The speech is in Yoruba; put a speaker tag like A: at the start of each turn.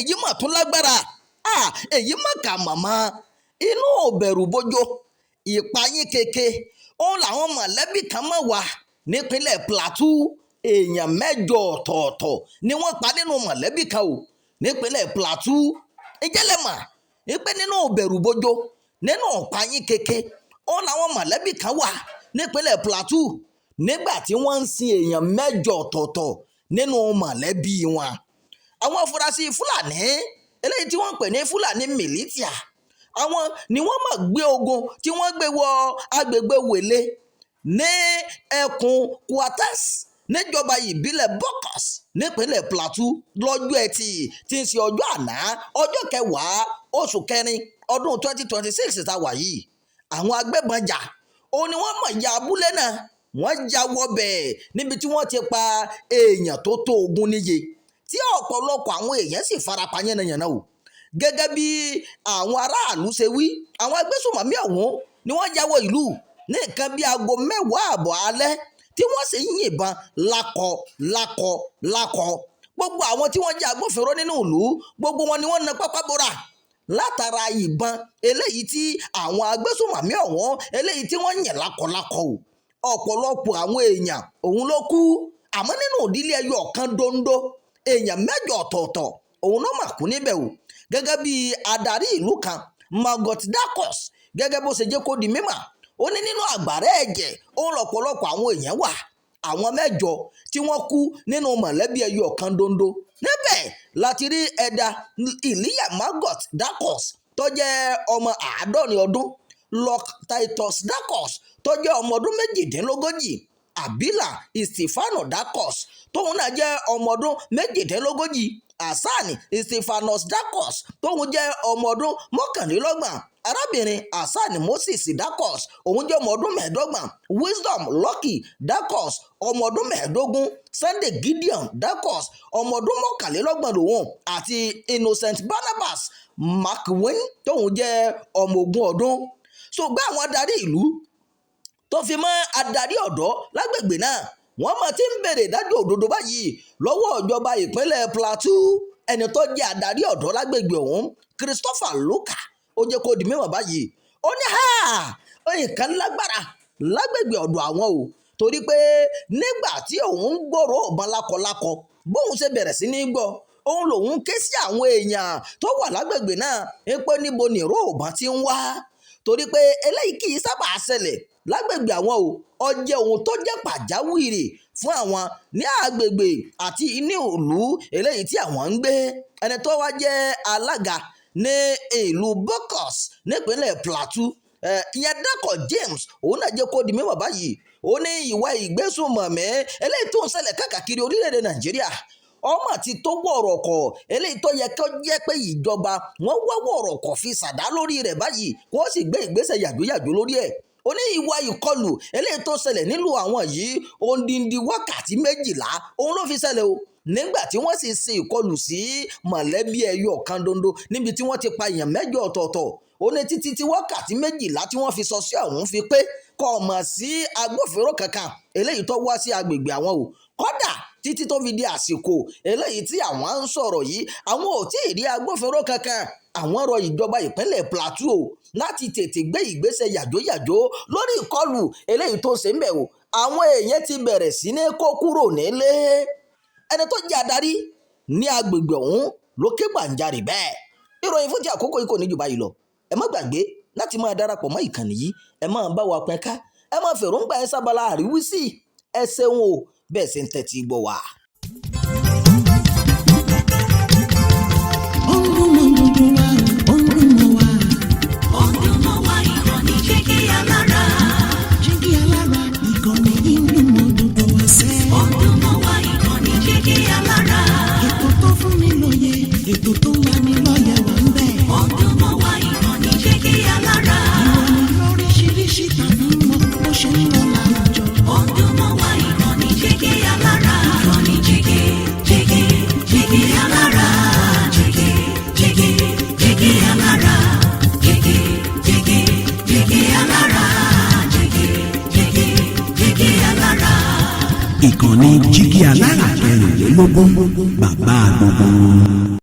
A: Èyí mà tún lágbára. Èyí mà kà màmá inú òbẹ̀rù bójó ìpayín keke òun làwọn mọ̀lẹ́bí kan mọ̀ wá nípínlẹ̀ Plateau. Èèyàn mẹ́jọ ọ̀tọ̀ọ̀tọ̀ ni wọ́n pa nínú mọ̀lẹ́bí kan o nípínlẹ̀ Plateau. Ìjẹ́lẹ̀mọ̀ wípé nínú òbẹ̀rù bójó, nínú ìpayín keke òun làwọn mọ̀lẹ́bí kan wà nípínlẹ̀ Plateau nígbà tí wọ́n ń sin èèyàn mẹ́jọ ọ̀tọ̀ọ̀tọ̀ nínú mọ̀lẹ́bí wọn. Àwọn afurasí Fúlàní eléyìí tí wọ́n ń pè ní Fúlàní militia, àwọn ni wọ́n mọ̀ gbé ogun tí wọ́n gbé wọ agbègbè Wèlé ní ẹkùn Kwatas níjọba ìbílẹ̀ Bokkos nípínlẹ̀ Plateau lọ́jọ́ Ẹtì tí ń ṣe ọjọ́ àná, ọjọ́ 10 oṣù 4 ọdún 2026 tá a wà yìí. Àwọn agbébọn jà òun ni wọ́n mọ̀ ya abúlé náà, wọ́n já wọbẹ̀ níbi tí wọ́n ti pa èèyàn tó tó 20 níye, tí ọ̀pọ̀lọpọ̀ àwọn èèyàn sì farapa yánnayànna o. Gẹ́gẹ́ bí àwọn aráàlú ṣe wí, àwọn agbésùnmọ̀mí ọ̀hún ni wọ́n ya wọ ìlú ní nǹkan bíi aago 10:30 alẹ́, tí wọ́n sì ń yìnbọn lákọ lákọ lákọ. Gbogbo àwọn tí wọ́n jẹ́ agbófinró nínú ìlú, gbogbo wọn ni wọ́n na pápá bora látara ìbọn eléyìí tí àwọn agbésùnmọ̀mí ọ̀hún eléyìí tí wọ́n yìn lákọlákọ o. Ọ̀pọ̀lọpọ̀ àwọn èèyàn òun ló kú, àmọ́ nínú ìdílé ẹyọ kan dondo, èèyàn mẹ́jọ ọ̀tọ̀ọ̀tọ̀ òun ló mà kú níbẹ̀ o. Gẹ́gẹ́ bí adarí ìlú kan, Margot Dakos, gẹ́gẹ́ bó ṣe jẹ́ kó di mímọ̀, ó ní nínú àgbàrá ẹ̀jẹ̀ òun lọ̀pọ̀lọpọ̀ àwọn èèyàn wà. Àwọn mẹ́jọ tí wọ́n kú nínú mọ̀lẹ́bí ẹyọ kan dondo níbẹ̀ láti rí ẹ̀dà Ìlíyà Margot Dakos tó jẹ́ ọmọ 70 ọdún, Luke Titus Dakos tó jẹ́ ọmọ ọdún 38, Abila Stefano Dakos tóun náà jẹ́ ọmọ ọdún 38, Hasan Stephanos Dakos tóun jẹ́ ọmọ ọdún 29, arábìnrin Hasan Moses Dakos òun jẹ́ ọmọ ọdún 25, Wisdom Lucky Dakos ọmọ ọdún 15, Sunday Gideon Dakos ọmọ ọdún 31 lòun, àti Innocent Barnabas McWin tóun jẹ́ ọmọ 20 ọdún. Ṣùgbọ́n àwọn adarí ìlú tó fi mọ́ adarí ọ̀dọ́ lágbègbè náà, wọ́n máa ti ń béèrè ìdájọ́ òdodo báyìí lọ́wọ́ ìjọba ìpínlẹ̀ Plateau. Ẹni tó jẹ́ adarí ọ̀dọ́ lágbègbè ọ̀hún, Christopher Luka, ó jẹ́ kó di mímọ̀ báyìí. Ó ní ha, nǹkan lágbára lágbègbè ọ̀dọ̀ àwọn o, torí pé nígbà tí òun ń gbòòrò ọ̀bọ̀n lákọlákọ, bóun ṣe bẹ̀rẹ̀ sí ní gbọ́ òun lòun ké sí àwọn èèyàn tó wà lágbègbè náà pé níbo nìró ọ̀bọ̀n ti ń wá, torí pé eléyìí kì í sábà ṣẹlẹ̀ lágbègbè àwọn o. Ó jẹ́ ohun tó jẹ́ pàjáwìrì fún àwọn ní agbègbè àti ní ìlú eléyìí tí àwọn ń gbé. Ẹni tó wá jẹ́ alága ní ìlú Bokkos nípínlẹ̀ Plateau, ìyẹn Dako James, òun náà jẹ́ kó di mímọ̀ báyìí. Ó ní ìwà ìgbésùnmọ̀mí eléyìí tó ń ṣẹlẹ̀ káàkiri orílẹ̀-èdè Nàìjíríà ọmọ ti tó wọ̀rọ̀kọ̀ eléyìí tó yẹ kó jẹ́ pé ìjọba wọ́n wá wọ̀rọ̀kọ̀ fi ṣàdá lórí rẹ̀ báyìí, wọ́n sì gbé ìgbésẹ̀ yàjóyàjó lórí ẹ̀. Ó ní ìwà ìkọlù eléyìí tó ṣẹlẹ̀ nílùú àwọn yìí, odindi wákàtí 12 òun ló fi ṣẹlẹ̀ o, nígbà tí wọ́n sì ṣe ìkọlù sí mọ̀lẹ́bí ẹyọ kan dondo níbi tí wọ́n ti pa èèyàn mẹ́jọ ọ̀tọ̀ọ̀tọ̀. Ó ní títí tí wákàtí 12 tí wọ́n fi sọ sí ọ̀hún fi pé kò mọ̀ sí agbófinró kankan eléyìí tó wá sí agbègbè àwọn o. Kódà títí tó fi di àsìkò eléyìí tí àwọn ń sọ̀rọ̀ yìí, àwọn ò tí ì rí agbófinró kankan. Àwọn rọ ìjọba ìpínlẹ̀ Plateau láti tètè gbé ìgbésẹ̀ yàjóyàjó lórí ìkọlù eléyìí tó ṣe ń bẹ̀ o. Àwọn èèyàn ti bẹ̀rẹ̀ sí ní kó kúrò nílé. Ẹni tó jẹ́ adarí ní agbègbè ọ̀hún ló ké gbàǹjarè bẹ́ẹ̀. Ìròyìn fún ti àkókò yìí kò ní jù báyìí lọ. Ẹ má gbàgbé láti máa darapọ̀ mọ́ ìkànnì yìí, ẹ máa bá wa pín ká, ẹ máa fèròǹgbà ẹ sábàlá àríwísí. Ẹ ṣeun o bẹ́ẹ̀ ṣe ń tẹ́tí gbọ́ wa.
B: Ó ń dún mọ́ gbogbo wa, ó ń dún mọ́ wa.
C: Ó ń dún mọ́ wa, ìkànnì Jígí Alára.
B: Jígí Alára, ìkànnì yìí ń dún mọ́ gbogbo wa sẹ́.
C: Ó ń dún mọ́ wa, ìkànnì Jígí Alára.
B: Ètò tó fún ni lóye, ètò tó ń lani lọ́yẹ̀ wà ń bẹ̀.
C: Ó ń dún mọ́ wa, ìkànnì Jígí Alára.
B: Ìròyìn lóríṣiríṣi tàbí mọ́ bó ṣe ń lọ láwùjọ.
C: Ó ń dún mọ́ wa, ìkànnì Jígí Alára. Ìkànnì Jígí, Jígí, Jígí Alára. Jígí, Jígí, Jígí Alára. Jígí, Jígí, Jígí Alára. Jígí, Jígí, Jígí Alára.
D: Ìkànnì Jígí Alára 24, bàbá gbogbo wọn.